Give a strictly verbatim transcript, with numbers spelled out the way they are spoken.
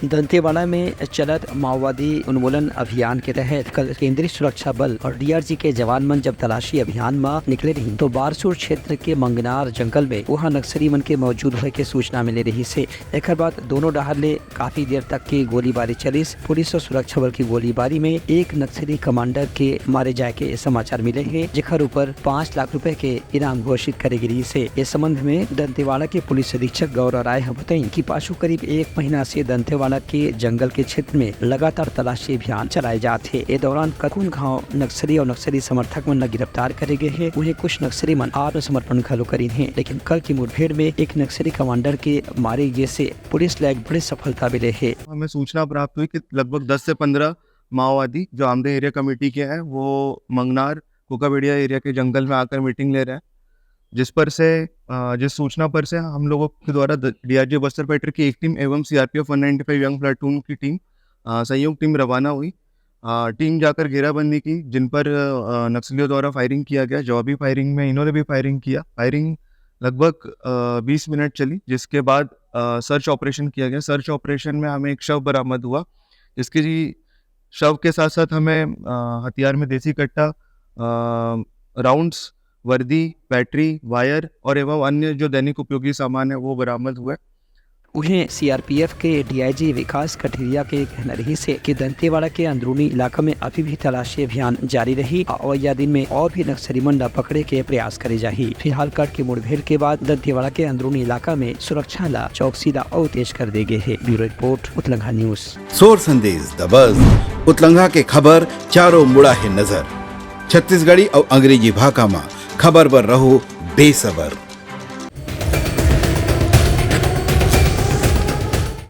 दंतेवाड़ा में चलत माओवादी उन्मूलन अभियान के तहत कल केंद्रीय सुरक्षा बल और डीआरजी के जवान मन जब तलाशी अभियान म निकले रहिन, तो बारसूर क्षेत्र के मंगनार जंगल में उहाँ नक्सली मन के मौजूद होए के सूचना मिले रहिस हे। एकर बाद दोनों डहार ले काफी देर तक के गोलीबारी चलिस। पुलिस और सुरक्षा बल की गोलीबारी में एक नक्सली कमांडर के मारे जाए के समाचार मिले हे, जेकर ऊपर पाँच लाख रुपए के इनाम घोषित करे गे रिहिस हे। ए संबंध में दंतेवाड़ा के पुलिस अधीक्षक गौरव राय ह बताइन कि पाछू करीब एक महीना से दंतेवाड़ा के जंगल के क्षेत्र में लगातार तलाशी अभियान चलाए जात हे। ए दौरान कतकोन घाव नक्सली और नक्सली समर्थक मन ल गिरफ्तार करे गे हे। उहें कुछ नक्सली मन आत्मसमर्पण घलो करिन हे, लेकिन कल की मुठभेड़ में एक नक्सली कमांडर के मारे गे से पुलिस ल एक बड़ी सफलता मिले हे। हमें सूचना प्राप्त हुई कि लगभग दस से पन्द्रह माओवादी जो आमदे एरिया कमेटी के हैं, वो मंगनार कोकाबेड़िया एरिया के जंगल में आकर मीटिंग ले रहे हैं, जिस पर से अ, जिस सूचना पर से हम लोगों के द्वारा डीआरजी बस्तर पैट्रिक की एक टीम एवं सीआरपीएफ वन नाइन्टी फाइव यंग प्लाटून की टीम अ, संयुक्त टीम रवाना हुई। अ, टीम जाकर घेराबंदी की, जिन पर अ, नक्सलियों द्वारा फायरिंग किया गया। जवाबी फायरिंग में इन्होंने भी फायरिंग किया। फायरिंग लगभग अ, बीस मिनट चली, जिसके बाद अ, सर्च ऑपरेशन किया गया। सर्च ऑपरेशन में हमें एक शव बरामद हुआ, जिसके जी शव के साथ साथ हमें अ, हथियार में देसी कट्टा, अ, राउंड्स, वर्दी, बैटरी, वायर और एवं अन्य जो दैनिक उपयोगी सामान है, वो बरामद हुआ है। उहें सीआरपीएफ के डीआईजी विकास कठेरिया के कहना रहिस हे कि दंतेवाड़ा के अंदरूनी इलाका में अभी भी तलाशी अभियान जारी रही। अवइया दिन में और भी नक्सली मन ला पकड़े के प्रयास करे जाही। फिलहाल कल के मुठभेड़ के बाद दंतेवाड़ा के अंदरूनी इलाका में सुरक्षा ला, चौकसी ला और तेज कर दे गे हे। Bureau report, Utlangha news. सोर संदेश दबस, उतलंघा के खबर चारों मुड़ा हे नजर। छत्तीसगढ़ी अउ अंग्रेजी भाखा म खबर बर रहो बेसबर।